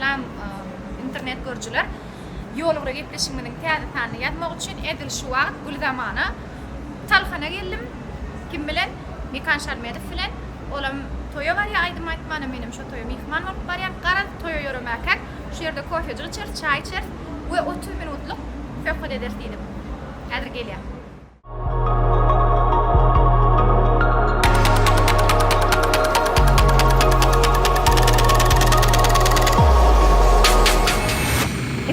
Salam internet görüjiler. Ýolugra gepleşigimiziň täze sanyny ýazmak üçin edil şu wagt Gülzamana Talhana geldim. Kim bilen? Mekan Şalmedow bilen. Olam toýa barýar aýdym aýtmana, menem şo toýa myhman bolup barýan. Garaz, toýa ýöremäkäk şu ýerde kofejik içeris, çaý içeris we 30 minutlyk söhbet ederis diýdim. Häzir gelýär.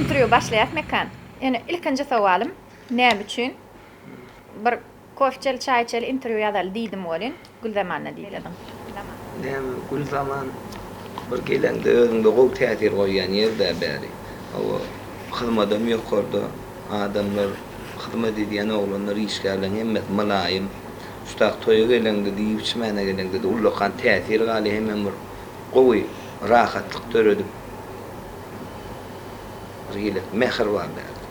Interwýu başlaýas Mekan. Ýöne ilkinji sowalym, näme üçin bir kofe içeli, çaý içeli, interwýu ýazaly diýdim welin, Gülzamanda diýlediň. Näme, Gülzaman bir geleňde özüňde gowy täsir goýýan ýer-dä bäri. Hawa, hyzmadam ýokarda. Adamlar, hyzmat edýän oglanlar, işgärleriň hemmesi mylaýym. Şu tak toýa geleňde-de, iýip-içmäne geleňde-de ullakan täsir galýar, hemem bir gowy rahatlyk döredip, bir hili mähir bar bärde.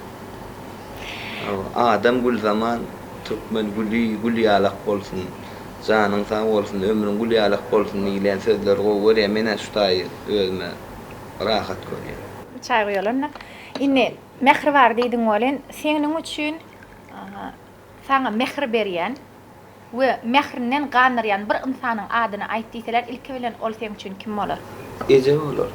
Adam gül zaman, türkmen güli gül ýalak bolsun, janyň sag bolsun, ömrüň gül ýalak bolsun diýilýän sözleri gowy görýän. Men-ä şu taýy özüme rahat görýän. Çaý guýalanda. Indi Mähir bar diýdiň welin, seniň üçin saňa mähir berýän we mährinden gandyrýan bir ynsanyň adyny aýt diýseler, ilki bilen ol seň üçin kim bolar? Eje bolar.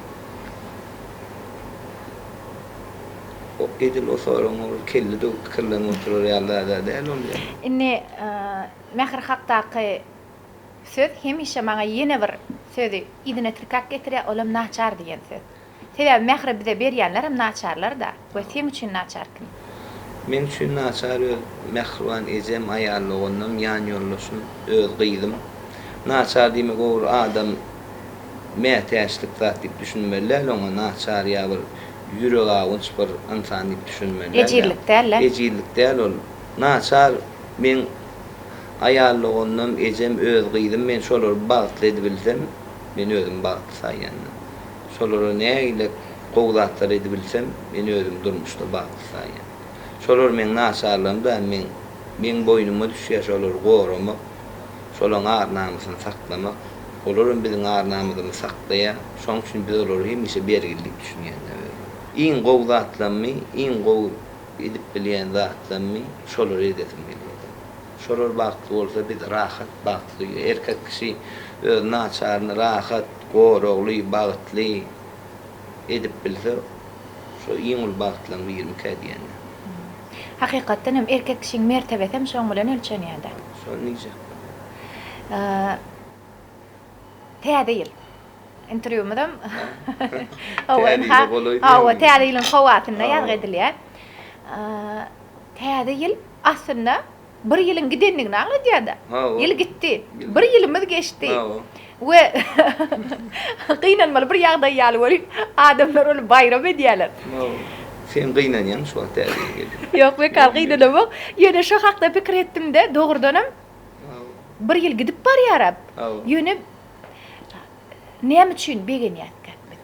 O edil o soragyňa bir kelle döwüp pikirlenip oturar ýaly zad-a däl ol ýa. Indi mähir hakdaky söz hemişe maňa ýene bir sözi yzyna tirkäp getirýär, olam naçar diýen söz. Sebäbi mähri bize berýänlerem naçarlar-da. We seň üçin naçar kim? Meň üçin naçar öz mähriban ejem, aýal doganym, ýan ýoldaşym, öz gyzym. Naçar diýmek o bir adam mätäçlik zat diýip düşünmeli däl oňa naçar ýa bir ýüregawunç bir ynsan diýip düşünmeli däl. Ejizlik däl-le. Ejizlik däl ol. Naçar meň aýal doganym, ejem, öz gyzym men şolary bagtly edibilsem men özümi bagtly saýýan. Şolara nägile gowy zatlar edibilsem, men özümi durmuşda bagtly saýýan. Şolar meň naçarlygym däl, meň meň boýnuma düşýär şolary goramak, şolaň ar-namysyny saklamak. Olaram biziň ar-namyzymyzy saklaýar. Şoň üçin biz olary hemişe bergili diýip düşünýän-dä özüm. Iň gowy zatlammy, iň gowy edip bilýän zatlammy şolary edesim gelýär. Şolar bagtly bolsa biz rahat, bagtly. Erkek kişi öz naçaryny rahat, goragly, bagtly edip bilse, şo iň uly bagtlaryň birimikä diýende. Hakykatdan hem erkek kişiň mertebesi hem şoň bilen ölçenýär-dä. Şony diýjek. Täze ýyl. Interwýumyzam Hawa, ynha, hawa, täze ýylyň howasynda ýazgy edilýär. Täze ýyl aslynda bir ýylyň gidendigini aňladýar-da. Ýyl gitdi. Bir ýylymyz geçdi. We gynanmaly bir ýagdaý ýaly welin, adamlar ony baýram edýärler. Sen gynanýaňmy şu wagt täze ýyl geldi? Ýok, Mekal, gynanamok. Ýöne şo hakda pikir etdim-de, dogrudanam bir ýyl gidip barýar-a. Ýöne näme üçin begenýäskäk biz?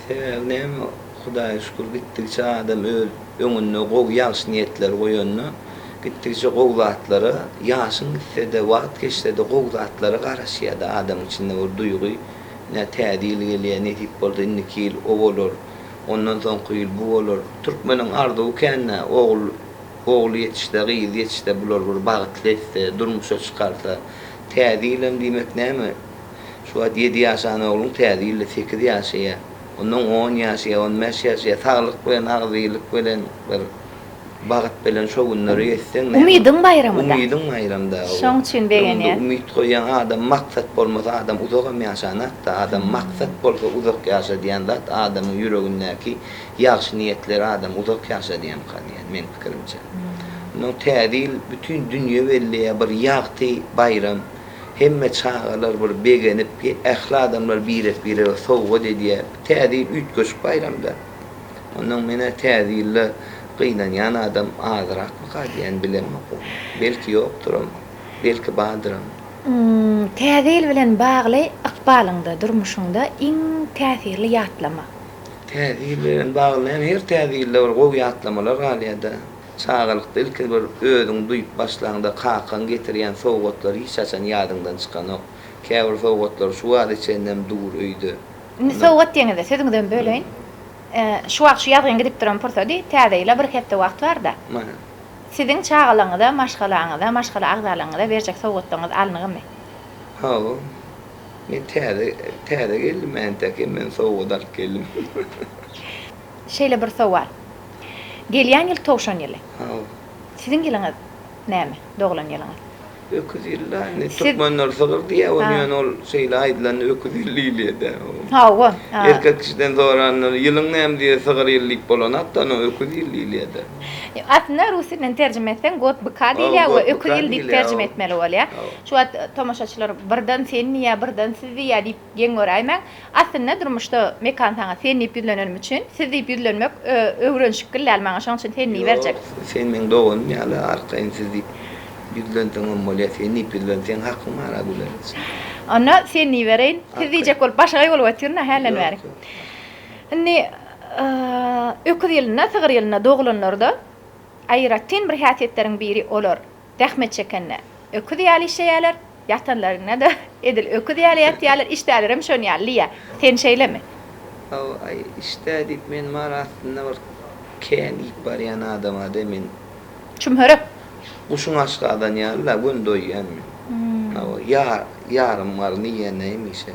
Sebäbi näme, Hudaýa şükür, gitdigiçe adam öz öňünde gowy ýagşy niýetleri goýanda, gitdigiçe gowy zatlara, ýaşyň gitse-de, wagt geçse-de gowy zatlara garaşýar-da adamyň içinde bir duýgy, ine täze ýyl gelýär, nesip bolsa indiki ýyl o bolar, ondan soňky ýyl bu bolar. Türkmeniň arzuwy kän-dä, ogul ogly ýetişse, gyzy ýetişse bular bir bagtly etse, durmuşa çykarsa. Täze ýylam diýmek näme? Şu wagt ýedi ýaşan ogluň täze ýylda sekiz ýaşaýar. Ondan on ýaşaýar, on bäş ýaşaýar. Saglyk bilen, agzybirlik bilen, bir bagt bilen şo günlere ýetseň näme? Umydyň baýramy-da. Umydyň baýramy-da. Şoň üçin begenýän. Öňüňde umyt goýýaň, adam maksat bolmasa adam uzagam ýaşanak-da. Adam maksat bolsa uzak ýaşadýan zat adamyň ýüregindäki ýagşy niýetleri adamy uzak ýaşadýamyka diýýän, meň pikirimçe. Ondan täze ýyl bütin dünýe belleýär, bir ýagty baýram. Hemme çagalar bir begenip, ähli adamlar birek-birege sowgat edýär. Täze ýyl üýtgeşik baýram-da. Onnoň men-ä Täze ýylda gynanýan adam azyrakmyka diýýän, bilemok. Belki ýokduram, belki bardyram. Täze ýyl bilen bagly ykbalyňda, durmuşyňda iň täsirli ýatlama? Täze ýyl bilen bagly näme, her Täze ýylda bir gowy ýatlamalar galýar-da. Çagalykda ilki bir özüňi duýup başlaňda kakaň getirýän sowgatlary hiç haçan ýadyňdan çykanok. Käbir sowgatlar şu wagta çenlem dur öýde. Indi sowgat diýeňizde sözüňizem böleýin. Şu wagt şu ýazgyň gidip duran pursady täze ýyla bir hepde wagt barda. Mana. Siziň çagalaryňyza, maşgalaňyza, maşgala agzalaryňyza berjek sowgatlaryňyz alnygymy? Hawa. Men täze täze geldim entek hem men sowgat alyp geldim. Şeýle bir sowal. Gelýän ýyl towşan ýyly. Hawa. Siziň ýylyňyz näme? Doglan ýylyňyz? Öküz ýyly-da indi türkmenler sygyr diýýär ony ýöne ol şeýle aýdylanda öküz ýyly diýilýär-dä. Hawa. Erkek kişiden soranda ýylyň näme diýýär sygyr ýyly diýip bolanok-da ony öküz ýyly diýilýär-dä. Aslynda rus dilinden terjime etseň god byka diýilýär we öküz ýyly diýip terjime etmeli bolýar. Şu wagt tomaşaçylar birden sen diýýär, birden siz diýýär diýip geň göräýmäň. Aslynda durmuşda Mekan saňa sen diýip ýüzlenenim üçin, siz diýip ýüzlenmek öwrenişikgil däl maňa, şonuň üçin sen diýiberjek. Ýok, sen meň doganym ýaly arkaýyn siz diýip ýüzlenseňem bolýar, sen diýip ýüzlen, seň hakyň bar-a Güläleç. Onda sen diýibereýin. Siz diýjek bolup başagaý bolup otyryn-a hälden bäri. Indi öküz ýylynda, sygyr ýylynda doglanlarda aýratyn bir häsiýetleriň biri olar zähmet çekende öküz ýaly işleýärler, Ýatanlarynda-da edil öküz ýaly ýatýarlar, işdälerem şon ýaly diýýär. Sen şeýlemi? Hawa, aý, işdä diýip men bar aslynda bir kän iýip barýan adam-a-da men. Çümhörek. Guşuň aşgazany ýaly-la, göni doýýan men. Hawa, ýarym garyn iýýän-dä hemişe.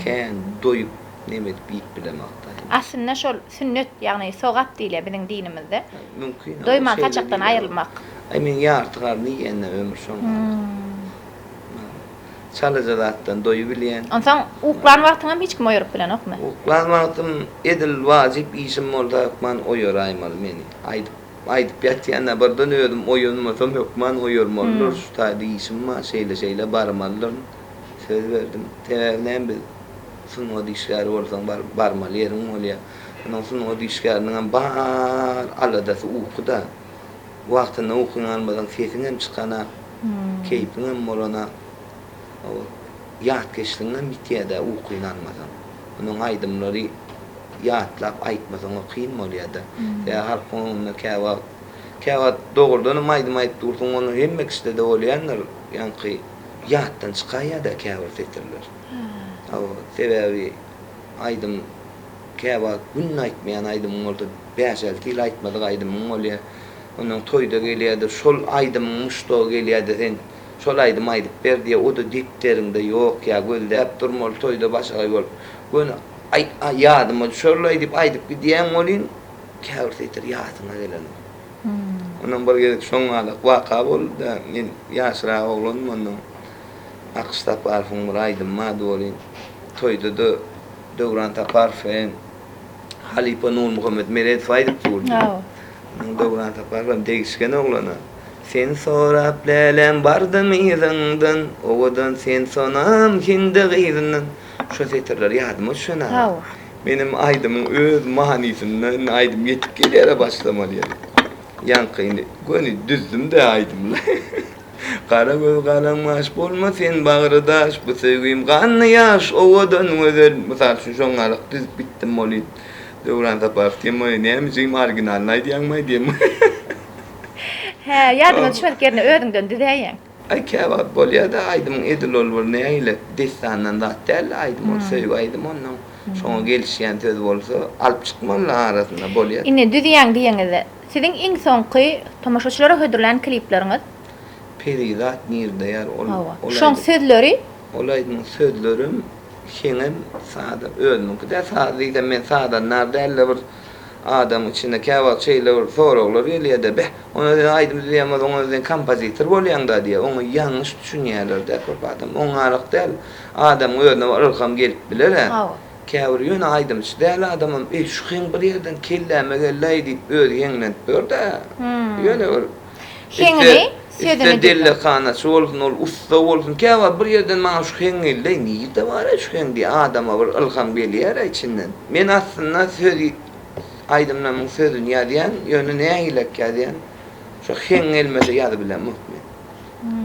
Kän doýup, neme edip iýip bilemok-da. Aslynda şol sünnet, ýagny sogap diýilýär biziň dinimizde. Mümkin, hawa, Doýman şeýle saçakdan diýilýär. aýrylmak. Aý, men ýarty garyn iýýän-dä ömür şoň ýaly. Çalaja zatdan doýubilýän. Onsoň uklan wagtyňam hiç kim oýaryp bilenokmy? Uklan wagtym edil wajyp işim bolsa hökman oýaraýmaly meni. Aýdyp aýdyp ýatýan-da birden özüm oýanmasam hökman oýarmalydyr, şu taýda işim bar, şeýle-şeýle barmalydyryn. Söz berdim. Sebäbi näme biz sungat işgäri bolsaň baryp barmaly ýeriň bolýar. Onuň sungat işgäriniňem bar aladasy uky-da. Wagtynda ukyňy almasaň sesiňem çykanak, keýpiňem bolanak. Hawa, ýatkeşligiňem ýitýär-dä ukyňy almasaň. Onuň aýdymlary ýatlap aýtmasaň-a kyn bolýar-da. Sebäbi halkyň öňünde käwagt, käwagt dogrudanam aýdym aýdyp dursuň, ony hemme kişide-de bolýandyr, ýaňky ýatdan çykaýýar-da käbir setirler. Hawa, sebäbi aýdym Käwagt günde aýtmaýan aýdymyň bolsa, bäş-alty ýyl aýtmadyk aýdymyň bolýar. Ondan toýda gelýär-de, şol aýdymyň muşdagy gelýär-de, sen şol aýdymy aýdyp ber diýýär. O-da depderiňde ýok ýa gözläp durmaly toýda başagaý bolup. Göni aý, ýadyma düşerlaý diýip aýdyp gidýäň welin, käbir setir ýadyňa gelenok. Ondan bir gezek şoň ýalak waka boldy-da, men ýaşrak oglandym ondan. Akyş Saparowyň bir aýdymy bardy welin, toýda-da Döwran Saparow hem halypa Nurmuhammet Meredow aýdyp durdy. Onuň Döwran Saparow hem degişgen oglana. Sen sorap läläm bardym yzyňdan, Owadan sen sonam hindi gyzyndan. Şo setirler ýadyma düşen aga. Menem aýdymyň öz manysynda indi aýdym ýetip gelýär-ä başlamaly ýeri. Ýaňky indi göni düzdüm-dä aýdymyny. Gara göz garaň gaş bolma sen bagry daş bu söýgim ganly ýaş owadan gözel mysal üçin şoň ýalyk düzüp gitdim welin Döwran Saparow diýen bolýa näme jigim originalyny aýdýaňmaý diýen Hä ýadyňa düşmedik ýerine özüňden düzäýýäň. Aý käwagt bolýada aýdymyň edil ol bir nähili dessandan zat dälde aýdym ol söýgi aýdymy onnoň şoňa gelişýän söz bolsa alyp çykmalyda arasynda bolýa. Indi düzýäň diýeňizde Siziň iň soňky tomaşaçylara hödürlän klipleriňiz? Perizat nirde ýar ol Hawa. Şoň sözleri? Ol aýdymyň sözlerem, heňem sada özümiňki däl. Saz diýsem men sazandar däl-de bir adamyň içinde käwagt şeýle bir soraglar gelýär-de, Beh, onda sen aýdym düzýän bolsaň, onda sen kompozitor bolýaň-da diýýär. Oňa ýalňyş düşünýärler-dä köp adam. Oňalyk däl. Adamyň özüne bir ylham gelip biler-ä. Hawa. Käbir ýöne aýdymçy däl adamam, Eý, şu heň bir ýerden kelläme geldi-äý diýip, özi heňlenip ýör-dä. Ýöne bir Heňini, sözüni isle dellekhanaçy bolsun, ol ussa bolsun, käwagt bir ýerden maňa şu heň geldi-äý, nirde bar-aý şu heň diýip, adama bir ylham gelýär-ä içinden. Men aslynda sözi, aýdymlarymyň sözüni ýazýan, ýöne nähilek ýazýan, şo heň gelmese ýazybilemok men.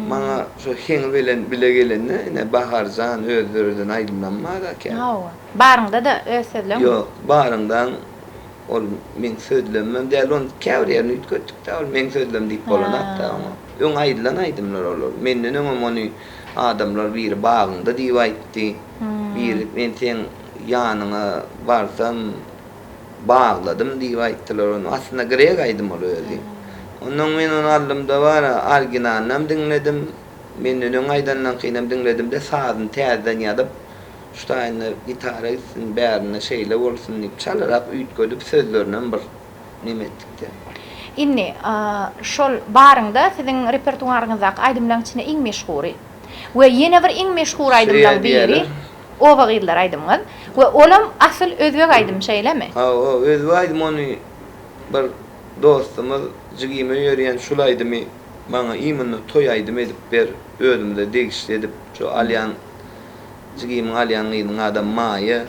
Maňa şo heňi bilen bile gelende ine Baharjan öz döreden aýdymlam bar-a kän. Hawa. Baryňda-da öz sözleňmi? Ýok, baryňdaň ol meň sözlemem däl, ony käbir ýerini üýtgetdik-dä, ol meň sözlem diýip bolanok-da oňa. Öň aýdylan aýdymlar olar. Menden öňem ony adamlar biri bagyňda diýip aýtdy. Biri men seň. Ýanyňa barsam bagladym diýip aýtdylar ony. Aslynda grek aýdym ol özi. Onnoň men ony aldym-da bar-a, originalynam diňledim, menden öň aýdanlaňkynam diňledim-de, sazyny täzeden ýazyp, şu taýynda gitara gitsin, bärinde şeýle bolsun diýip, çalarak üýtgedip, sözlerinem bir neme etdik-de. Indi, şol baryňda siziň repertuaryňyzdaky aýdymlaň içinde iň meşhury we ýene bir iň meşhur aýdymlaň biri Oba gyzlary aýdymyňyz we olam asyl özbek aýdymy şeýlemi? Hawa, özbek aýdymy ony bir dostumyz jigime ýörýän şul aýdymy maňa imенно toý aýdymy edip ber özümize degişli edip şu alýan jigimiň alýan gyzynyň adam Maýa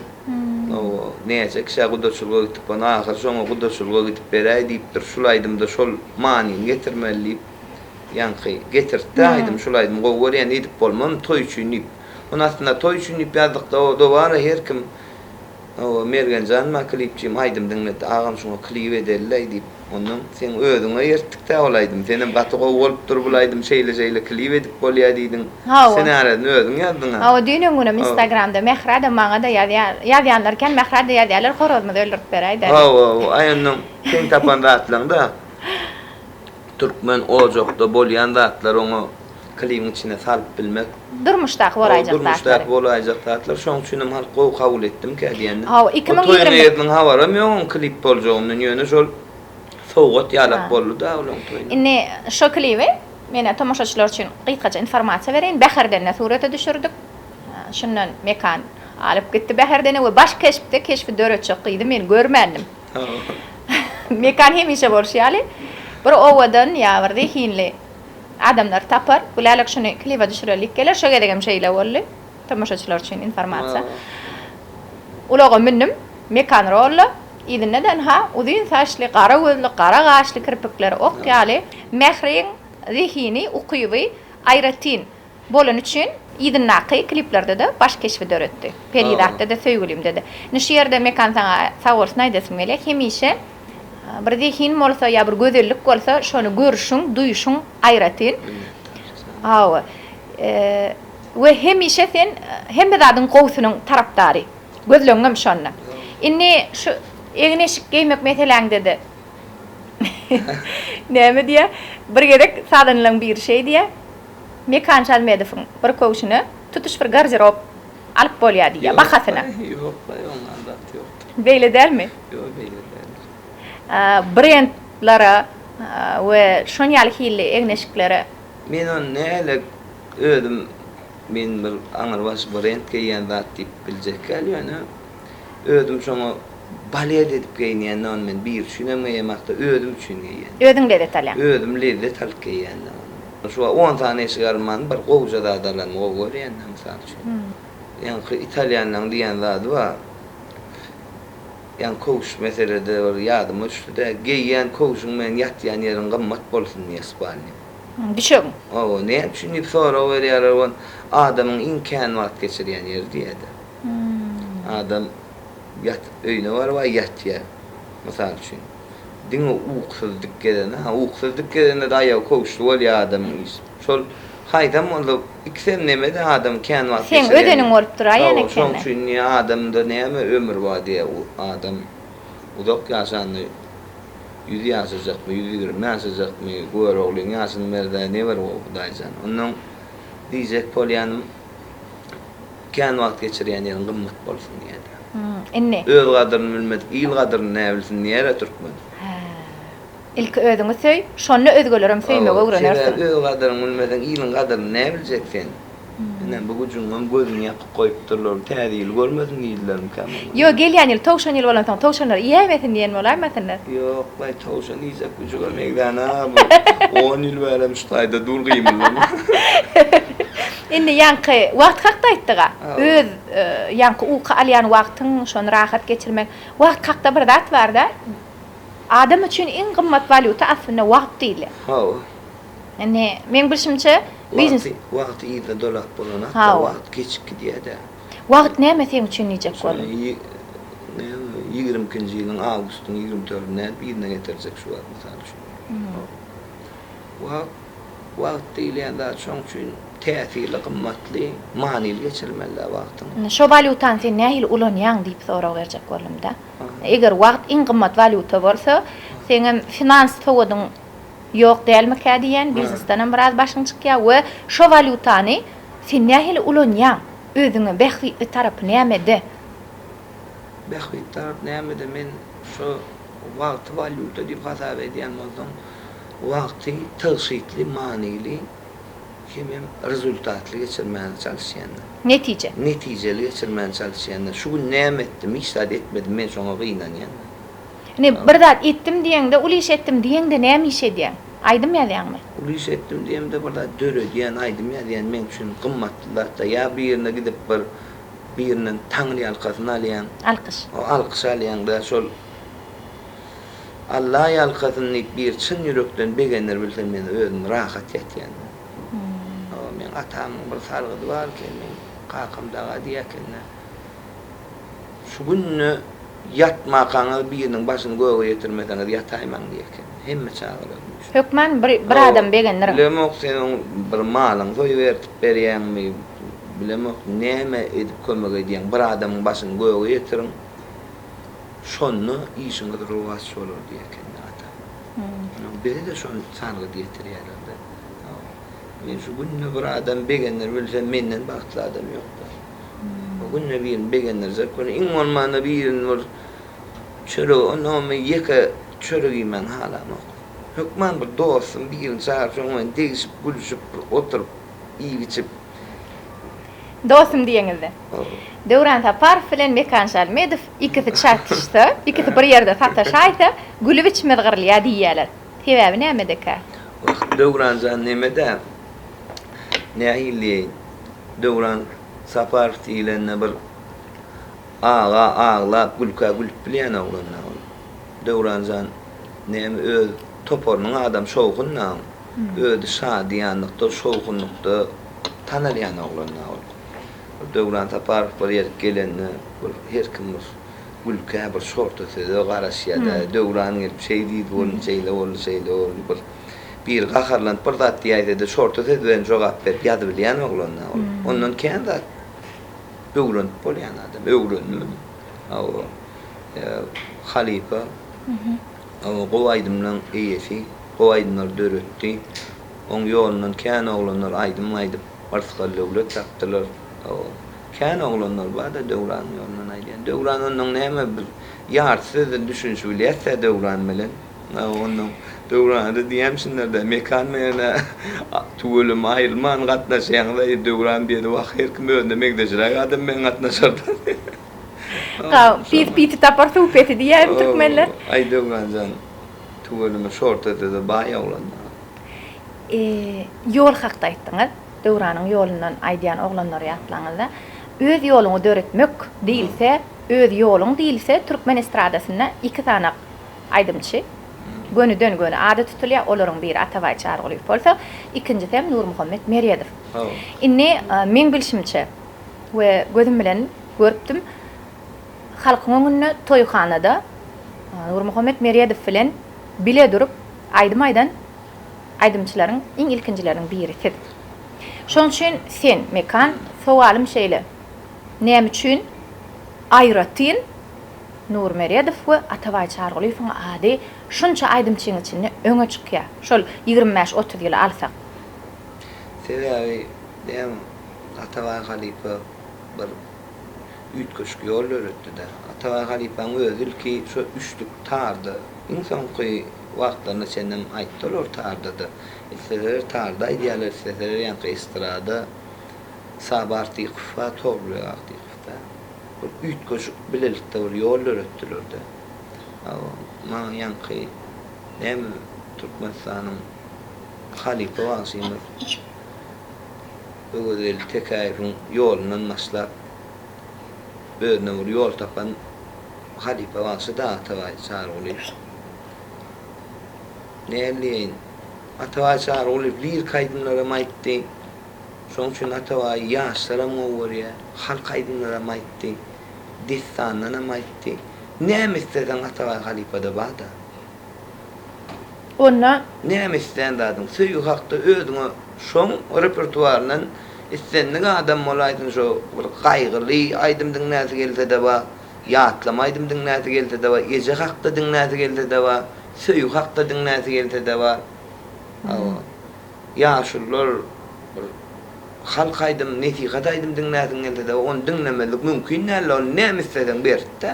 hawa näçe kişä gudaçylyga gitip ony ahyry şoňa gudaçylyga gidip beräý diýipdir şul aýdymda şol manyny getirmeli diýip ýaňky getirtdi aýdym şul aýdymy gowy görýän edip bolmazmy toý üçin diýip Ony aslynda toý üçin diýip ýazdykda o dobara her kim Hawa Mergenjan maňa klipçim aýdym diňletdi agam şuňa klip edeliläý diýip ondan seň özüňe ýertdikdä ol aýdym senem gaty gowy bolupdyr bul aýdym şeýle şeýle klip edip bolýa diýdiň Hawa. ssenariýasyny özüň ýazdyňa. Hawa düýn öňňünem instagramda Mährada maňada ýazýar ýazýanlar kän Mährada ýazýarlar horazymyzy öldürip beräýdä diýip. Hawa aý ondan seň tapan zatlaňda türkmen ojakda bolýan zatlar oňa Klibiň içine salyp bilmek. Durmuşdaky bolaýjak zatlary. Durmuşdaky bolaýjak zatlar. Şoň üçinem halk gowy kabul etdimkä diýendim. Hawa, 2021. O toýuň eýesiniň habaram ýok oň klip boljagyndan. Ýöne şol sowgat ýalak boldy-da olaň toýuna. Indi şo klibi menä tomaşaçylar üçin gysgaça informasiýa bereýin. Bäherdende surata düşürdik. Şundan Mekan alyp gitdi Bäherdene we baş keşpde keşbi döretjek gyzy men görmändim. Mekan hemişe bolşy ýaly bir owadan ýa bir zehinli Adamlar tapar. Gülälek şuny kliba düşürelik geler. Şo gezegem şeýle boldy. Tomaşaçylar üçin informasiýa. Ulaga mündüm. Mekan rolda. Yzynda-da ynha, uzyn saçly, gara gözli, gara gaşly, kirpikleri ok ýaly. Mähriň zehini, ukyby aýratyn. Bolany üçin yzyndaky kliplerde-de baş keşbi döretdi. Perizatda-da, Söýgülimde-de. Indi şu ýerde Mekan saňa sag bolsun aýdasym gelýär. Hemişe bir zehin bolsa ýa bir gözellik bolsa şony görüşiň, duýuşyň aýratyn. Hawa. We hemişe sen hemme zadyň gowusynyň tarapdary. Gözlegiňem şonda. Indi şu egin-eşik geýmek meseläňde-de näme diýýär? Bir gezek sazandalaryň biri şeý diýýär. Mekan Şalmedowyň bir köwşüne tutuş bir garderob alyp bolýar diýýär, bahasyna. Ýok, oňa zat ýokdur. Beýle dälmi? Ýok, beýle däldir. Brendlere we şon ýaly hilli egin-eşiklere. Men ony nähili özüm men bir aňrybaş brend geýýän zat diýip biljek däl, ýöne özüm şoňa balet edip geýinýän-de ony men biri üçinem geýemok-da, özüm üçin geýýän. Özüň lezzet alýaň. Özüm lezzet alyp geýýän-de ony. Şu wagt on sany eşik alman, bir gowuja zat alanymy gowy görýän-de, mysal üçin. Ýaňky italýanlaryň diýýän zady bar. Ýaňky köwüş meselede bir ýadyma düşdi-de, geýýän köwşüň bilen ýatýan ýeriň gymmat bolsun diýýär, spalnyň. Düşegiň. Hawa, näme üçin diýip sorag berýärler, ol adamyň iň kän wagt geçirýän ýeri diýýär-de. Adam ýatyp öýüne baryp ýatýar. Mysal üçin. Diňe ukusyz dik gezende, ha ukusyz dik gezende-de aýagy köwüşli bolýar adamyň iş. Şol haýsam bolsa ikisem neme-de adam kän wagt Seň geçirýän. özeniň bolup duraýan Hawa, ekeni. şoň üçin diýýär adamda näme ömür bar diýýär adam uzak ýaşanda ýüz ýaşajakmy, 120 ýaşajakmy, Göroglyň ýaşyny berdä ne bir gowy Hudaýjan. Onnoň diýjek bolýanym Kän wagt geçirýän ýeriň gymmat bolsun diýýär-dä. Indi. Öz gadyryny bilmedik, il gadyryny näbilsin diýýär-ä türkmen. Hä. Ilki özüňi söý, şonda özgelerem söýmegi öwrenersiň. Sebäbi öz gadyryňy bilmeseň, iliň gadyryny näbiljek sen? Ine, bu güjügiňem gözüni ýapyk goýupdyrlar, täze ýyly görmesin diýdilermikä muňa? Ýok, gelýän ýyl towşan ýyly bolansoň, towşanlar iýäýmesin diýen bolaýmasynlar? Ýok-laý, towşan iýjek güjüge meňzän-ä bu. On ýyl bärem şu taýda dur gymyldama. Indi ýaňky wagt hakda aýtdyga. Öz ýaňky uky alýan wagtyň, şony rahat geçirmek. Wagt hakda bir zat barda. Adam üçin iň gymmat walýuta aslynda wagt diýilýär. Hawa. Indi meň bilşimçe biznes. Wagty, wagty yzyna dolap bolanok-da, wagt geçip gidýär-dä. Wagt näme seň üçin diýjek boldum. Şony näme, 22-nji ýylyň awgustyň 24-üni nädip yzyna getirjek şu wagt mysal üçin. Wagt, wagt diýilýän zat şoň üçin. täsirli, gymmatly, manyly geçirmeli-dä wagtyňy. Indi şo walýutany sen nähili ulanýaň diýip sorag berjek boldum-da. Eger wagt iň gymmat walýuta bolsa, seňem finans sowadyň ýok dälmikä diýýän, biznesdenem biraz başyň çykýar we şo walýutany sen nähili ulanýaň, özüňe bähbitli tarapy nämede? Bähbitli tarap nämede, men şo wagty walýuta diýip hasap edýän bolsaň, wagty tygşytly, manyly hemem rezultatly geçirmäge çalyşýan-da. Netije. Netijeli geçirmäge çalyşýan-da. Şu gün näme etdim, hiç zat etmedim, men şoňa gynanýan-da. Indi bir zat etdim diýeňde, uly iş etdim diýeňde näme iş edýäň? Aýdym ýazýaňmy? Uly iş etdim diýemde bir zat döredýän, aýdym ýazýan meň üçin gymmatly zat-da. Ýa birine gidip bir birinden taňryýalkasyn alýaň. Alkyş. Alkyş alýaň-da, şol Alla ýalkasyn diýip bir çyn ýürekden begendir bilsem men özüm rahat ýatýan-da. Hawa, meň atamyň bir sargydy bar eken, meň kakam daga diýýär eken-de, Şu günde ýatmakaňyz biriniň başyny göge ýetirmeseňiz ýataýmaň diýýär eken. Hemme çagalaryny üýşüp. Hökman bir bir adamy begendiriň. Bilemok sen oň bir malyňy soýup ertip berýäňmi, bilemok näme edip kömek edýäň, bir adamyň başyny göge ýetiriň. Şonda işiňiz rowaç bolar diýýär ekeni atam. Onuň bize-de şony sargyt ýetirýärler-de. Men şu günde bir adam begendir bilsem menden bagtly adam ýok-da. O günde birini begendirjek bolýan. Iň bolmanda birini bir çörek, onnoňam men ýeke çörek iýmäni halamok. Hökman bir dostum birini çagyryp şonuň bilen degişip, gülüşip, bir oturyp iýip-içip. Dostum diýeňizde. Döwran Saparow bilen Mekan Şalmedow ikisi çatyşsa, ikisi bir ýerde sataşaýsa, gülüp içimiz gyrylýar diýýärler. Sebäbi nämedekä? Wah, Döwranjan neme-dä? Nähili diýeýin? Döwran Saparow diýlende bir aga aglap, gülkä gülüp bilýän oglan-da ol. Döwranjan näme öz toparynyň adamy şowhun-da ol. Özi şadyýanlykda, şowhunlykda tanalýan oglan-da ol. Döwran Saparow bir ýerik gelende bir her kim bir gülkä, bir şorta söze garaşýar-da. Döwran gelip şeý diýdi boldy, şeýle boldy, şeýle boldy. Bir biri gaharlanyp bir zat diýäýse-de şorta söz bilen jogap berip ýazybilýän oglan-da ol. Ondan kän zat öwrenip bolýan adam. Öwrendim. Hawa. Halypa. Gowy aýdymlaň eýesi. Gowy aýdymlar döretdi. Oň ýolundan kän oglanlar aýdym aýdyp yrsgal döwlet tapdylar. Kän oglanlar barda Döwranyň ýolundan aýdýan. Döwran onnoň näme bir ýarty sözden düşünişi bilýäs-dä Döwran bilen. Onnoň Döwrana-da diýýämişinler-dä Mekan bilen-ä tüweleme aýrylman gatnaşýaňyz-aý Döwran diýedi wah her kim özüne meňzeşräk adam bilen gatnaşarda. Pis pisi tapar suw pesi diýýär türkmenler. Aý Döwran jan Tüweleme şorta söze baý oglan. Ýol hakda aýtdyňyz. Döwranyň ýolundan aýdýan oglanlary ýatlaňyzda. Öz ýoluňy döretmek diýilse, öz ýoluň diýilse türkmen estradasynda iki sany aýdymçy gönüden-göni ady tutulýar. Olaryň biri Atabaý Çarygulyýew bolsa, ikinjisem Nurmuhammet Meredow. Indi meň bilşimçe we gözüm bilen görüpdim. Halkyň öňünde toýhanada Nurmuhammet Meredow bilen bile durup aýdym aýdan aýdymçylaryň iň ilkinjileriniň biri siz. Şoň üçin sen, Mekan, sowalym şeýle, näme üçin aýratyn Nur Meredow we Atabaý Çarygulyýewiň ady şunça aýdymçyň içinde öňe çykýar? Şol 25-30 ýyly alsak. Sebäbi näme Atabaý halypa bir üýtgeşik ýol döretdi-de. Atabaý halypaň özi ilki şo üçlük tarda, iň soňky wagtlaryna çenlem aýtdy olar tarda-da. Isleseler tarda aýdýarlar, isleseler ýaňky estrada Saba Artykow bar, Togrulbeg Artykow-da. Bir üýtgeşik bilelikde bir ýol döretdiler-de. Hawa, maňa ýaňky näme Türkmenistanyň halypa bagşymyz Öwezgeldi Tekäýewiň ýolundan başlap, özüne bir ýol tapan halypa bagşy-da Atabaý Çarygulyýew. Näme diýeýin, Atabaý Çarygulyýew liriki aýdymlaram aýtdy. Şonuň üçin Atabaýy ýaşlaram gowy görýär. Halk aýdymlaram aýtdy. Dessandanam aýtdy. Näme isleseň Atabaý halypada bar-da. Onda. Näme islän zadyň, söýgi hakda özüňe. Şoň repertuaryndan islendik adam bolaýsyn şo bir gaýgyly aýdym diňläsi gelse-de bar, ýatlama aýdym diňläsi gelse-de bar, eje hakda diňläsi gelse-de bar, söýgi hakda diňläsi gelse-de bar. Hawa. Ýaşulular bir halk aýdym, nesihat aýdym diňläsiň gelse-de ony diňlemezlik mümkin däl-de, ony näme isleseň berdi-dä.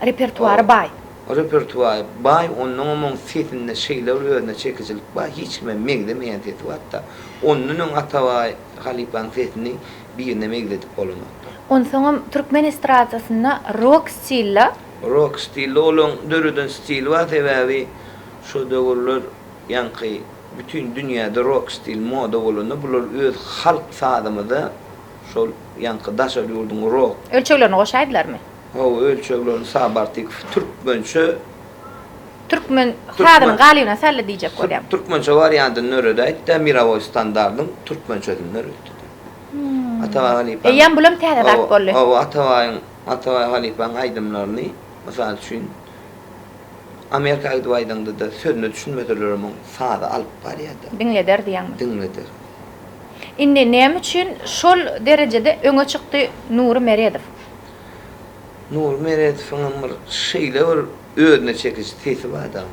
Repertuary baý. Repertuary baý, onnoňam oň sesinde şeýle bir özüne çekijilik bar, hiç kime meňzemeýän sesi bar-da. Ondan öň Atabaý halypaň sesini birine meňzedip bolanokdy. Onsoňam türkmen estradasynda rok stilde. Rok stilde olaň döreden stili bar, sebäbi şo döwürler Ýaňky bütin dünýäde rok stil moda bolanda bular öz halk sazymyza şol ýaňky daşary ýurduň rok. Ölçeglerini goşaýdylarmy? Hawa ölçeglerini Sabartykow türkmençe. Türkmen sazynyň galybyna saldy diýjek bolýaň. Türkmençe wariantyny döredäýtdä mirowoý standardyň türkmençesini döretdi-de. Atabaý halypaň. Eýýäm bulam täze zat boldy. Hawa Atabaýyň Atabaý halypaň aýdymlaryny mysal üçin Amerika gidip aýdaňda-da sözüne düşünmeselerem oň sazy alyp barýa-da. Diňleder diýýäňmi? Diňleder. Indi näme üçin şol derejede öňe çykdy Nury Meredow? Nury Meredowyňam bir şeýle bir özüne çekiji sesi bar-da.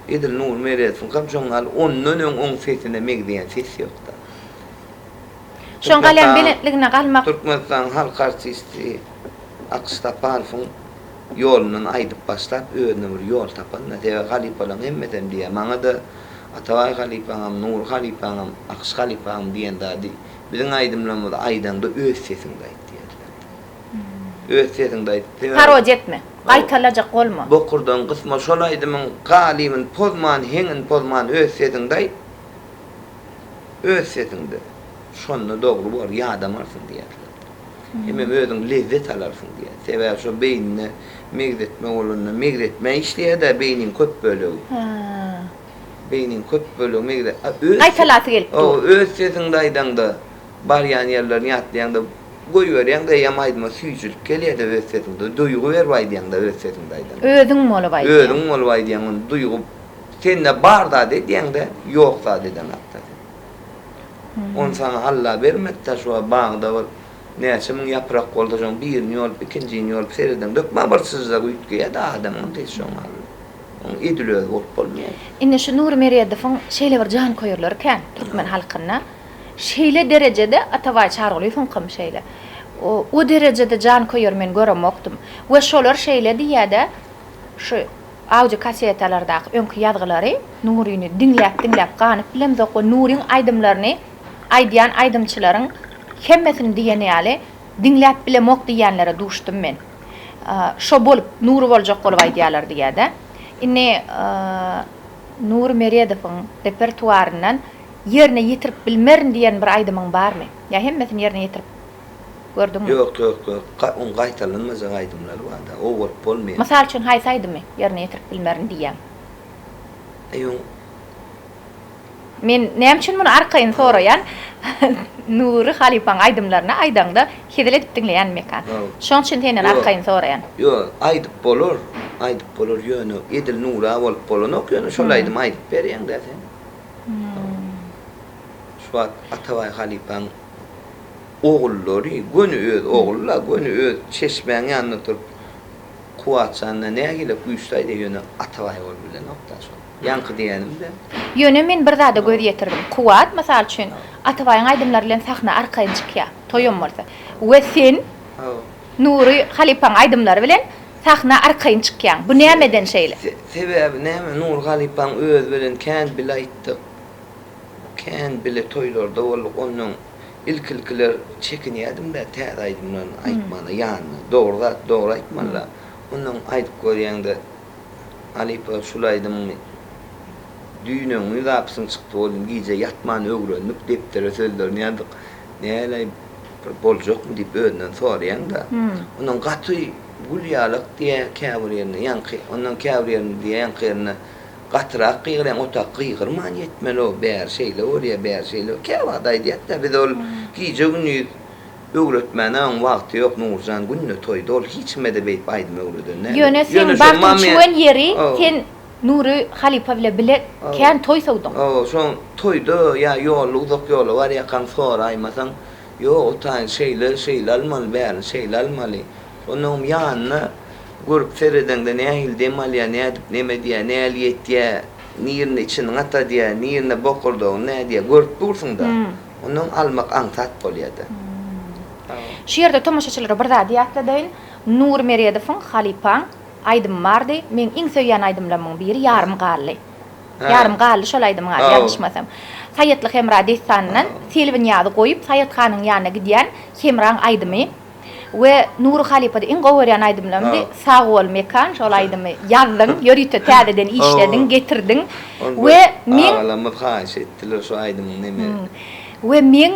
Edil Nury Meredowyňkam şoň ýaly, ondan öň oň sesine megzeýän ses ýok-da. Şoň galýan belentligine galmak. Türkmenistanyň halk artisti Akyş Saparowyň ýolundan aýdyp başlap özüne bir ýol tapanda sebäbi halypalaryň hemmesem diýýär maňada Atabaý halypaňam Nury halypaňam Akyş halypaňam diýen zady biziň aýdymlarymyzy aýdaňda öz sesiňde aýt diýerler öz sesiňde aýt sebäbi Parodiýa etme gaýtalajak bolma. Bokurdagyň gysma şol aýdymyň galybyny pozman heňini pozman öz sesiňde aýt öz sesiňde şonda dogry bor ýadamarsyň diýerler. Hemem özüň lezzet alarsyň diýýär. Sebäbi şo beýnine megzetme bolanda megzetmä işleýär-dä beýniň köp bölegi. Beýniň köp bölegi megze öz Gaýtalasy gelip dur. Hawa, öz sesiňde aýdaňda, barýan ýerlerini ýatlaýaňda, goýberýäň-de eýýäm aýdyma süýjülik gelýär-de öz sesiňde. Duýgy berip aýdýaň-da öz sesiňde aýdaňda. Özüň bolup aýdýaň. Özüň bolup aýdýaň ony duýgy sende bar zady edýäň-de, ýok zady edeňok-da sen. Ony saňa Alla bermedi-dä şu wagt bagda bir näçe müň ýaprak bolsa şoň birini ýolup ikinjini ýolup seredeňde hökman bir çyjak üýtgeýär-de adamyňam sesi şoň ýaly. Oň edil özi bolup bolmaýar. Indi şu Nury Meredowyň şeýle bir janköýerleri kän türkmen halkynda. Şeýle derejede Atabaý Çarygulyýewiňkam şeýle. O derejede janköýer men göremokdym. We şolar şeýle diýýär-de şu Audio kasetalardaky öňki ýazgylary Nuryny diňläp-diňläp ganyp bilemzok we Nuryň aýdymlaryny aýdýan aýdymçylaryň hemmesini diýen ýaly diňläp bilemok diýýänlere duşdum men. Şo bolup, Nury boljak bolup aýdýarlar diýýär-de. Indi Nury Meredowyň repertuaryndan ýerine ýetirip bilmerin diýen bir aýdymyň barmy? Ýa hemmesini ýerine ýetirip Gördüňmi? Ýok, ýok, ýok. Oň gaýtalanmajak aýdymlary bar-da. O bolup bolmaýar. Mysal üçin haýsy aýdymy ýerine ýetirip bilmerin diýýäň? Äý oň. Men näme üçin muny arkaýyn soraýan? Nury halypaň aýdymlaryny aýdaňda hezil edip diňleýän Mekan. Şoň üçin senden arkaýyn soraýan. Ýok, aýdyp bolar, aýdyp bolar, ýöne edil Nura bolup bolanok, ýöne şol aýdymy aýdyp berýäň-dä sen. Şu wagt Atabaý halypaň Ogullary, göni öz ogly-la, göni öz çeşmäň ýanynda oturyp, Kuwatjanda nähili güýçli aýdýar, ýöne Atabaý bolup bilenok-da şol. Ýaňky diýenim-de. Ýöne men bir zada göz ýetirdim. Kuwat, mysal üçin, Atabaýyň aýdymlary bilen sahna arkaýyn çykýar, toýam bolsa. We sen Nury halypaň aýdymlary bilen sahna arkaýyn çykýaň. Bu nämeden şeýle? Sebäbi näme, Nury halypaň özi bilen kän bile aýtdyk. Kän bile toýlarda bolduk. Onnoň Ilki-ilkiler çekinýärdim-dä täze aýdymlaryny aýtmana ýanynda. Dogry zat dogry aýtmaly-da. Onnoň aýdyp görýäň-de, Halypa şul aýdymyňy düýn-öňňin zapisiň çykdy welin gije ýatman öwrendik, depdere sözlerini ýazdyk. Näleý bir boljakmy diýip özünden soraýaň-da. Onnoň gaty gül ýalak diýýär käbir ýerinde, ýaňky, onnoň käbir ýerinde diýýär, ýaňky ýerinde Gatyrak gygyrýaň otak gygyrman ýetmeli-ow bäri şeýle bolýa bäri şeýle käwagt aýdýat-da biz ol gije gündiz öwretmäne oň wagty ýok Nurjan günde toýda ol hiç kime-de beýdip aýdym öwreden däldir. Ýöne seň bagtyň çüwen ýeri sen. Nury halypa bile bile kän toý sowduň. Hawa, şoň toýda ýa ýolda uzak ýola barýarkaň soraýmasaň, ýok o taýyny şeýle, şeýle almaly, bärini şeýle almaly. Onuň ýanyna görüp seredeňde nähili dem alýar, nädip neme edýär, näli ýetýär, nirinde içini gatadýar, nirinde bokurdagyny nädýär, görüp dursuň-da. Ondan almak aňsat bolýar-da. Şu ýerde tomaşaçylara bir zady ýatladaýyn. Nury Meredowyň Halypaň aýdymy bardy. Meň iň söýýän aýdymlarymyň biri Ýarym galdy. Ýarym galdy şol aýdymyň ady ýalňyşmasam. Saýatly Hemra dessanyndan Selbi Nyýazy goýup Saýat hanyň ýanyna gidýän Hemraň aýdymy we Nury halypada iň gowy görýän aýdymlarymdy. Sag bol Mekan şol aýdymy ýazdyň, ýörite täzeden işlediň, getirdiň we meň Agalarymyz haýyş etdiler şu aýdymyň neme. We meň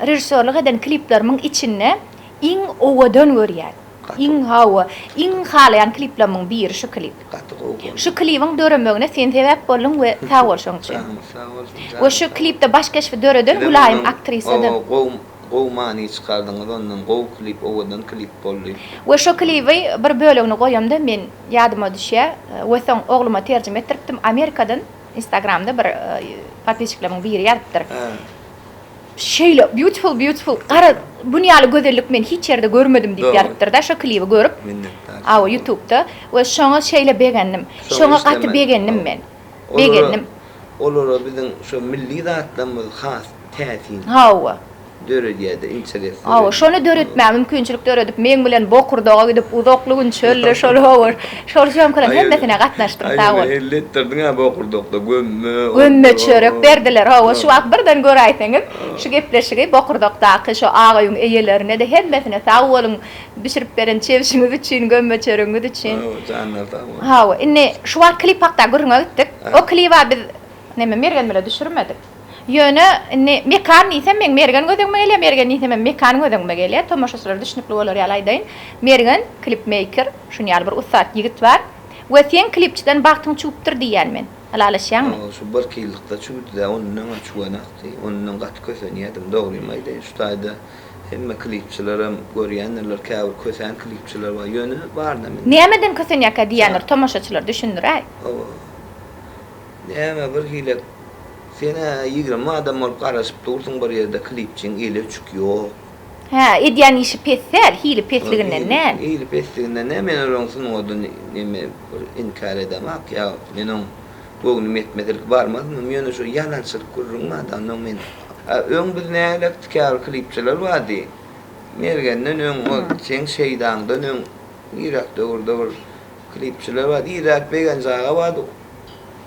režissýorlyk eden kliplerimiň içinde iň owadan görýän, iň hawa, iň halaýan kliplerimiň biri şu klip. Gaty gowy boldy. Şu klibiň döremegine sen sebäp bolduň we sag bol şoň üçin. Janyňyz sag bolsun, We janyňyz şu sag. klipde baş keşbi döreden Sizem Gülaýym ondan aktrisada. hawa gowy gowy many çykardyňyz ondan gowy klip owadan klip boldy. We şo klibi bir bölegini goýamda men ýadyma düşýä we soň ogluma terjime etdiripdim Amerikadan instagramda bir podpisçiklerimiň biri ýazypdyr. Şeýle beautiful beautiful gara bun ýaly gözellik men hiç ýerde görmedim diýip ýazypdyrda şo klibi görüp. Minnetdar. Awa ýutubda we şoňa şeýle begendim. Şoňa gaty begendim men. Begendim. Olara biziň şo milli zatlarymyz has täsin. Hawa. Döredýärdi, interes döredýär. Hawa, şony döretmäge mümkinçilik döredip, meň bilen Bokurdaga gidip uzakly gün çölde şol hawa, şol sýomkalaryň hemmesine gatnaşdym, sag bol. Aý, ýöne elletdirdiň-ä Bokurdakda gömme. Gömme çörek berdiler, hawa, şu wagt birden göräýseňiz, şu gepleşigi Bokurdakdaky şo ak öýüň eýelerine-de hemmesine sag boluň, bişirip beren çebşiňiz üçin, gömme çöregiňiz üçin. Hawa, janlary sag bolsun. Hawa, indi şu wagt klip hakda gürrüňe gitdik. O kliba biz neme Mergen bile düşürmedik. Ýöne indi Mekan diýsem meň Mergen göz öňüme gelýär, Mergen diýsemem Mekan göz öňüme gelýär. Tomaşaçylara düşnükli bolar ýaly aýdaýyn. Mergen klipmeýker, şuny ýaly bir ussat ýigit bar. We seň klipçiden bagtyň çüwüpdir diýýän men. Ylalaşýaňmy? Hawa, şu birki ýyllykda çüwdi-dä, ondan öňem çüwenakdy. Ondan gaty kösenýärdim, dogrymy aýdaýyn. Şu taýda hemme klipçilerem görýändirler, käbir kösän klipçiler bar. Ýöne bar-da mende. Nämeden kösenýärkä diýýändir tomaşaçylar, düşündiräý. Hawa. Näme bir hile sen-ä 20 adam bolup garaşyp dursuň bir ýerde klipçiň eli öçük ýok. Hä, edýän işi pes däl, hili pesliginden däl. Hili pesliginden däl, men olaryň sungatyny neme bir inkär edemak ýa men oň göwnüm ýetmese ilki barmazdymam, ýöne şo ýalançylyk gürrüň barda onnoň men öň biz nälektdi käbir klipçiler bardy Mergenden öň ol seň şeýdaňdan öň niräk döwürde bir Klipçiler bar. Irräk Begenç aga bardy.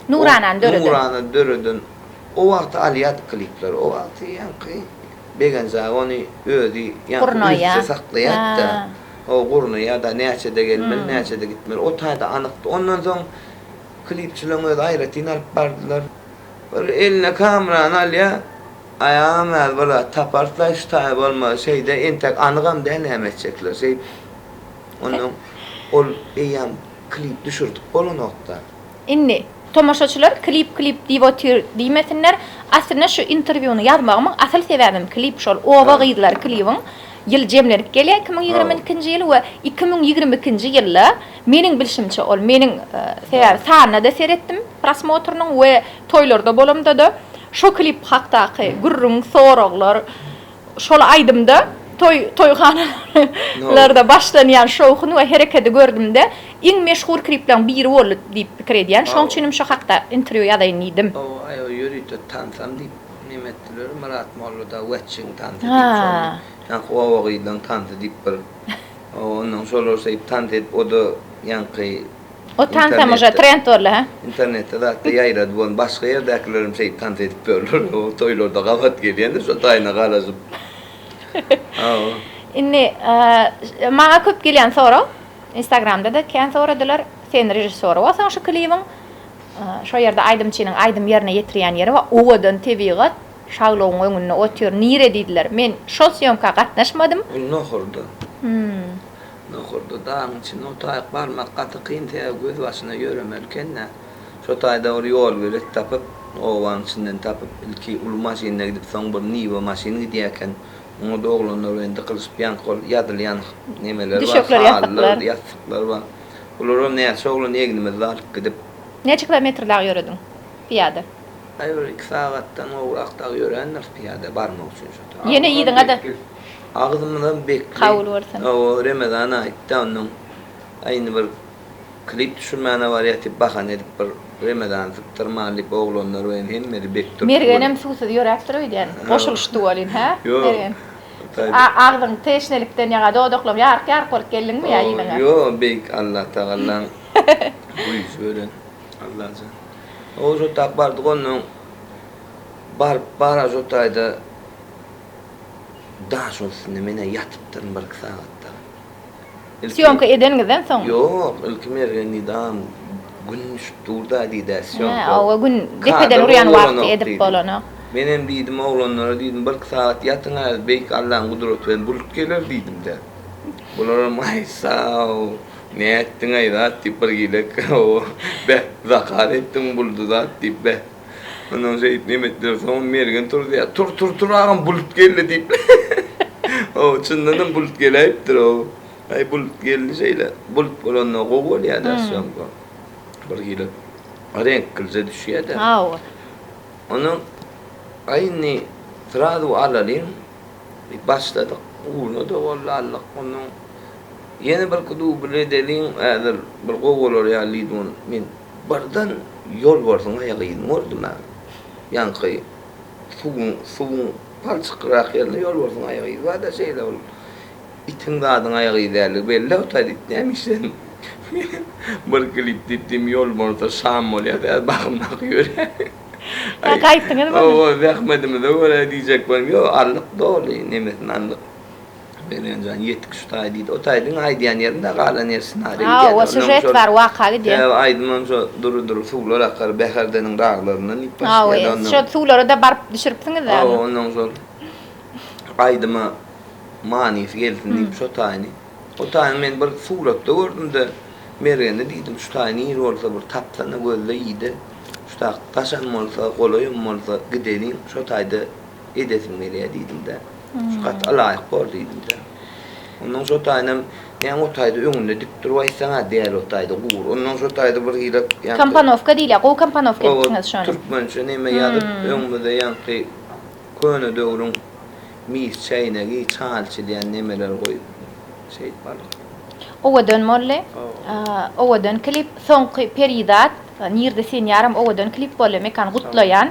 Nuranany döreden. Nurana döreden. O wagty alýardyk klipleri. O wagty ýaňky Begenç aga ony özi ýaňky ünsde saklaýardy-da. O gurnaýar-da, näçede gelmeli, näçede gitmeli. O taýda anykdy. Ondan soň klipçileriň özi aýratyn alyp bardylar. Bir eline kamerany alýar. Aýagam häzir bir zat taparys-laý, şu taýy bolmaz. Şeýde entek anygam däl näme etjekleri. Şeýdip Ondan ol eýýäm klip düşürdip bolanokda. Indi tomaşaçylar klip klip diýip otyr diýmesinler. Aslynda şu interwýuny ýazmagymyň asyl sebäbim klip şol oba gyzlary klibiň ýyl jemlenip gelýär 2022-nji ýyl we 2022-nji ýylda meniň bilşimçe ol meniň sebäbi sanyna-da seretdim prosmotrynyň we toýlarda bolamda-da şo klip hakdaky gürrüň soraglar Şol aýdymda toý toýhanalarda başlanýan şowhun we herekedi gördümde iň meşhur klipleriň biri boldy diýip pikir edýän. Şoň üçinem şo hakda interwýu ýazaýyn diýdim. Hawa aý o ýörite tansam diýip neme etdiler Myrat mollada Weçjiň tansy diýip şony ýaňky oba gyzlaň tansy diýip bir onnoň şolar şeýdip tans edip oda ýaňky O tansam uje trend boldy hä? Internetde zatda ýaýrady boldy. Başga ýerdäkilerem şeýdip tans edip ýörler. O toýlarda gabat gelýändir şo taýyna garaşyp. Hawa. Indi maňa köp gelýän sorag, Instagramda-da kän soradylar, sen režissýory bolsaň şu klibiň, şo ýerde aýdymçynyň aýdym ýerine ýetirýän ýeri bar, owadan tebigat, şaglawyň öňünde otyr, nire diýdiler. Men şol sýomka gatnaşmadym. Ol Nohurda. Nohurda dagyň içinde o taýyk barmak gaty kyn sebäbi göz başyna ýöremeli ekende. Şo taýda bir ýolbelet tapyp, obanyň içinden tapyp, ilki uly maşynda gidip, soň bir Niwa maşyn gidýär eken. Oňa-da oglanlar bilen dykylyşyp ýaňky ol ýazylýan nemeler bar, Düşekler, halylar, ýassyklar. ýassyklar bar. Bularam näçe oglan egnimizde alyp gidip. Näçe kilometr dagy ýörediň pyýada? Aý bir iki sagatdan gowrak dagy ýörändiris pyýada barmak üçin şo taýa. Ýene yzyňa-da. Agzymyzam bekli. Kabul bolsun. Hawa, Remezan aýtdy onnoň. Aý indi bir klip düşürmäne barýas diýip bahana edip bir Remezany sypdyrman diýip oglanlar bilen hemmesi bek durupdy. Mergenem suwsuz ýöräpdir öýdýän. Goşulyşdy welin, hä? Ýok. Mergen. Agzyň teşnelikden ýaňa dodaklaryň ýaryk-ýaryk bolup geldiňmi ýa yzyňa? Ýok, beýik Allatagallaň güýji bilen. Allajan. O şo tak bardyk onnoň baryp bara şo taýda daşyň üstünde menä ýatypdyryn birki sagat dagy. Sýomka edeniňizden soňmy? Ýok, ilki Mergen diýdi, agam gün düşüp dur-da diýdi, sýomka. Hä, hawa gün depeden urýan wagty edip bolanok. Menem diýdim oglanlara diýdim, birki sagat ýatyň häzir beýik Allaň gudraty bilen bulut geler diýdim-de. Bularam aý sag Nätdiň-aý zat diýip bir gilek hawa beh zakaz etdiň buludy zat diýip beh. Ondan şeýdip neme etdiler soň Mergen turdy tur tur tur agam bulut geldi diýip. Hawa çyndanam bulut geläýipdir hawa. Aý bulut geldi şeýle bulut bolanda gowy bolýada sýomka. Bir hili reňklije düşýädä. Hawa. Ondan aý indi srazu alalyň diýip başladyk. Ugruna-da boldy aldyk ondan. Ýene birki dubl edeliň häzir bir gowy bolar ýaly diýdi ony men birden ýolbarsyň aýak yzyny gördüm-ä. Ýaňky suwuň suwuň palçyklyrak ýerinde ýolbarsyň aýak yzy bar-da şeýle ol itiň zadyň aýak yzy däldigi belli o taýda it näme işlesin. Bir klip diýip diýdim ýolbarsa şam bolýar häzir bagymdaky ýörýär. Hä gaýtdyňyzmy? Hawa zähmedimize görä diýjek boldum. Ýok aldyk doly nemesini aldyk. Mergenjan ýetik şu taý diýdi. O taý diňe aýdýan ýerinde galan ýeri ssenariý gidýär. Hawa, sýužet bar, waka gidýär. Sebäbi aýdymam şo dury-dury suwlar akar Bäherdeniň daglaryndan diýip başlaýar. Hawa, şo suwlara-da baryp düşüripsiňiz-dä. Hawa, onnoň şol aýdyma manysy gelsin diýip şo taýyny. O taýyny men bir suratda gördüm-de, Mergene diýdim, şu taý nir bolsa bir tapsana gözle ide. Şu tak daşam bolsa, golaýam bolsa gideliň, şo taýda edesim gelýär diýdim-de. Şu gaty ylaýyk bor diýdim-de. Ondan şo taýynam näme o taýda öňünde dik durup aýtsaň-a däl o taýda gury. Ondan şo taýda bir hili ýaňky. Komponowka diýilýär. Gowy komponowka edipsiňiz şony. Türkmençe neme ýazyp öňümize ýaňky köne döwrüň mis çäýnegi, çal içilýän nemeleri goýup şeýdip aldyk. Owadan boldy. Owadan klip. Soňky Perizat, Nirde sen ýaram owadan klip boldy. Mekan gutlaýan.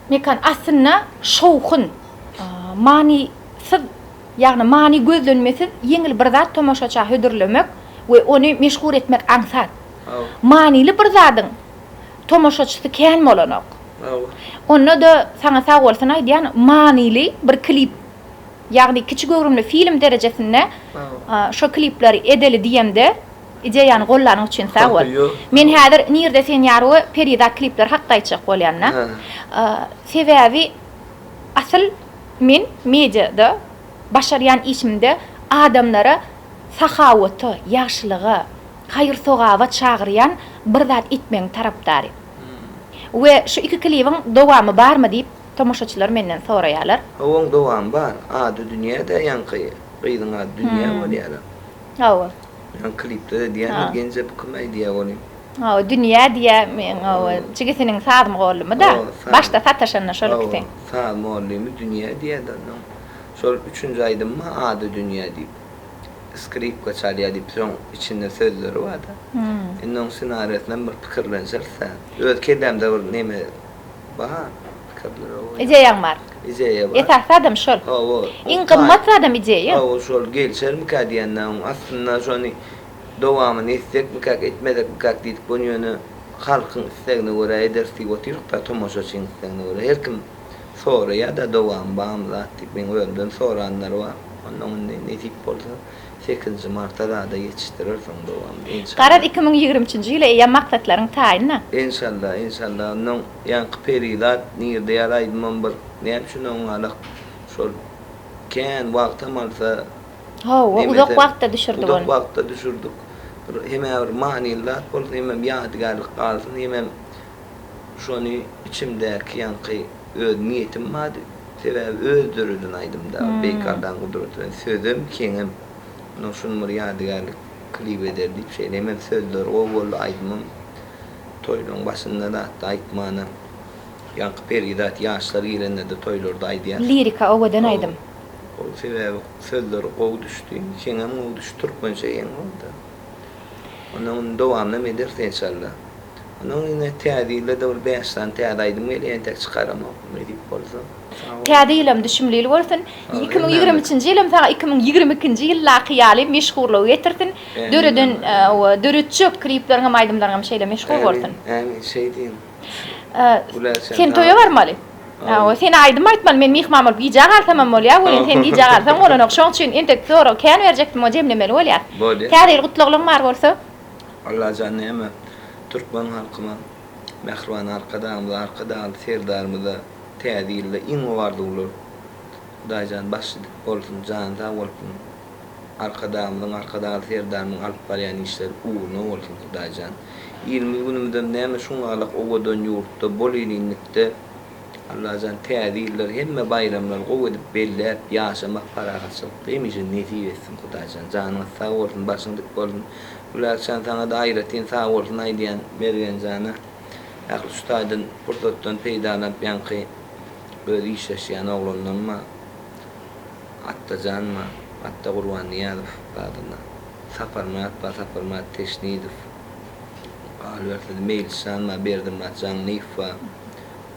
Mekan aslynda şowhun, manysyz, ýagny many gözlenmesiz ýeňil bir zat tomaşaça hödürlemek we ony meşhur etmek aňsat. Manyly bir zadyň tomaşaçysy kän bolanok. Onda-da saňa sag bolsun aýdýan, manyly bir klip, ýagny kiçi göwrümli film derejesinde şo klipleri edeli diýemde, Ideýany gollanyň üçin sag bol. Men häzir Nirde sen ýar we Perizat klipleri hakda aýtjak bolýan-da. Sebäbi asyl men mediada başarýan işimde adamlara sahawata, ýagşylyga, haýyr-sogaba çagyrýan bir zat etmegiň tarapdary. We şu iki klibiň dowamy barmy diýip tomaşaçylar menden soraýarlar. Hawa oň dowamy bar. Ady Dünýä-dä ýaňky gyzyň ady Dünýä bolýar-a. Hawa. Ýa klipde-de diýýändir Genje bu kim aýdýa ony. Hawa Dünýä diýýä meň hawa jigisiniň saz mugallymy-da. Başda sataşanda şol ikisi. Hawa saz mugallymy Dünýä diýýä-de onnoň. Şol üçünji aýdymma ady Dünýä diýip. Skripka çalýa diýip soň içinde sözleri bar-da. Indi oň ssenariýasynam bir pikirlenşeris-dä. Öz kellämde bir neme bar. Pikirler owadan. Ideýaň bar. Ideýa bar. Esasy zadam şol. Hawa. Iň gymmat zadam ideýa. Hawa şol gelişermikä diýende oň aslynda şony dowamyny etsekmikäk etmezekmikäk diýdik ony ýöne halkyň islegine görä ederis diýip otyrykda tomaşaçyň islegine görä her kim soraýada dowamy barmy zat diýip meň özümden soranlar bar onnoň indi nesip bolsa sekizinji marta zada ýetişdireris oň dowamyny enşalla. Garaz 2023 nji ýyla eýýäm maksatlaryň taýynda. Enşalla enşalla onnoň Ýaňky perizat nirde ýaly aýdymam bir näme üçin oňňalak şol kän wagtam alsa Hawa uzak wagtda düşürdik ony. Uzak wagtda düşürdik. Bir hemä bir manyly zat bolsun hemem ýadygärlik galsyn hemem şony içimdäki ýaňky öz niýetim bardy. Sebäbi öz döreden aýdymda Beýik Allaň gudraty bilen sözem heňem mundan şuny bir ýadygärlik klip eder diýip şeýle hemem sözleri gowy boldy aýdymam. Toýlaryň başynda zatda aýtmana. Ýaňky perizat ýaşlar girende-de toýlarda aýdýar. Lirika owadan aýdym. Gowy sebäbi sözleri gowy düşdi. Heňem gowy düşdi. Türkmençe heň boldy. Ondan indi dowamynam ederis enşalla. Ondan indi täze ýylda-da bir bäş sany täze aýdym gelýär entek çykaramok nesip bolsa. Täze ýylam düşümli ýyl bolsun. 2023-nji ýylam saňa 2022-nji ýyldaky ýaly meşhurlygy getirsin. Döreden döretjek klipleriňem aýdymlaryňam şeýle meşhur bolsun. Ämin şeý diýiň. Sen toýa barmaly. Hawa, sen aýdym aýtmaly, men myhman bolup gijä galsamam bolýar welin, sen gijä galsaň bolanok. Şoň üçin entek sorag kän berjekdim, o jemlemeli bolýar. Bolýar. Täze ýyl gutlaglaň bar bolsa? Allajan näme, türkmen halkyma, mähriban Arkadagymyza, Arkadagly Serdarymyza täze ýylda iň gowy arzuwlar. Hudaýjan başy dik bolsun, jany sag bolsun. Arkadagymyzyň, Arkadagly Serdarymyň alyp barýan işleri ugruna bolsun Hudaýjan. Ilimiz günümizem näme şuňalak owadan ýurtda bol ilinlikde Allajan täze ýyllar hemme baýramlary gowy edip belläp ýaşamak parahatçylykda hemişe nesip etsin Hudaýjan janyňyz sag bolsun başyň dik bolsun Gülälçjan saňada aýratyn sag bolsun aýdýan Mergenjana ähli şu taýdan pursatdan peýdalanyp ýaňky öz işleşýän oglanlaryma Atdajanma Atda Gurbannyýazow adynda Saparmyrat bar Saparmyrat Teşnidow Galyberse-de Meýlisjan bar, Berdimyrat Jaňlyýew bar,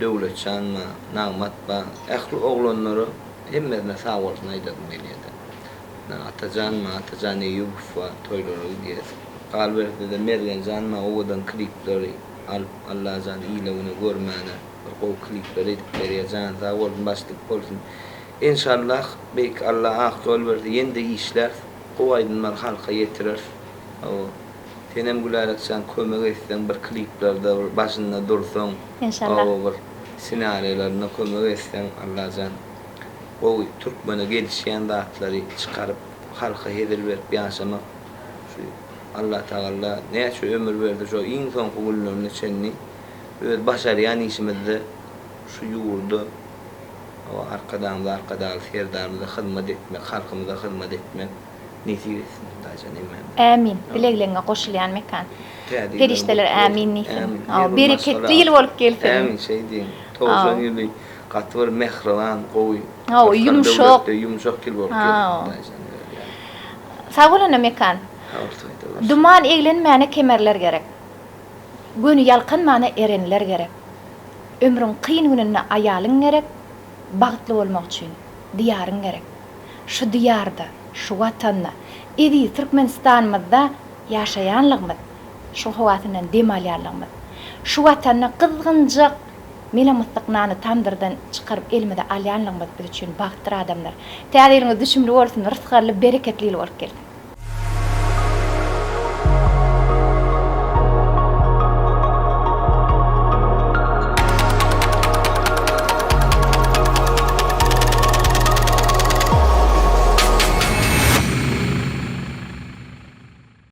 Döwletjan bar, Nagmat bar. Ähli oglanlara hemmesine sag bolsun aýdasym gelýär-de. Atajan bar, Atajan Eýýubow bar, toýlara gidýäs. Galyberse-de Mergenjan bar, owadan klipleri alyp, Allajan ile-güne görmäne bir gowy klipler edip berýär. Jany sag bolsun, başy dik bolsun. Enşallah, Beýik Alla ak ýol berse ýene-de işläris, gowy aýdymlary halka ýetireris. Hawa. Senem Gülälekjan kömek etseň bir kliplerde bir başynda dursaň Enşallah. Hawa bir senariýalarynda kömek etseň Allajan gowy türkmene gelişýän zatlary çykaryp halka hezil berip ýaşamak şu Allatagalla näçe ömür berse şo iň soňky günlerine çenli öz başarýan işimizde şu ýurda hawa Arkadagymyza Arkadagly Serdarymyza hyzmat etmek halkymyza hyzmat etmek Nesip etsin Hudaýjan hemmämize. Ämin. Dilegleňňe goşulýan mekan. Täze ýylyň Perişdeler gutly bolsun. ämin diýsin. Ämin. Hawa, Her bir bereketli maşgala ýyl bolup gelsin. Ämin şeý diýiň. Towşan ýyly gaty bir mähriban, gowy, Hawa, rysgal ýumşak. döwletli, ýumşak ýyl bolup gelsin Hawa. Hudaýjan özi ýaly. Sag bol onda Mekan. Sag bol Saýda bolsun. Duman eglenmäne kemerler gerek. Göni ýalkanmana erenler gerek. Ömrüň kyn gününde aýalyň gerek, bagtly bolmak üçin Diýaryň gerek. Şu Diýarda, şu Watanda, eziz Türkmenistanymyzda ýaşaýanlygymyz, şu howasyndan dem alýanlygymyz, şu Watanda gyzgynjak mele-myssyk nany tamdyrdan çykaryp elimize alýanlygymyz biz üçin bagtdyr adamlar. Täze ýylyňyz düşümli bolsun, rysgally, bereketli ýyl bolup gelsin.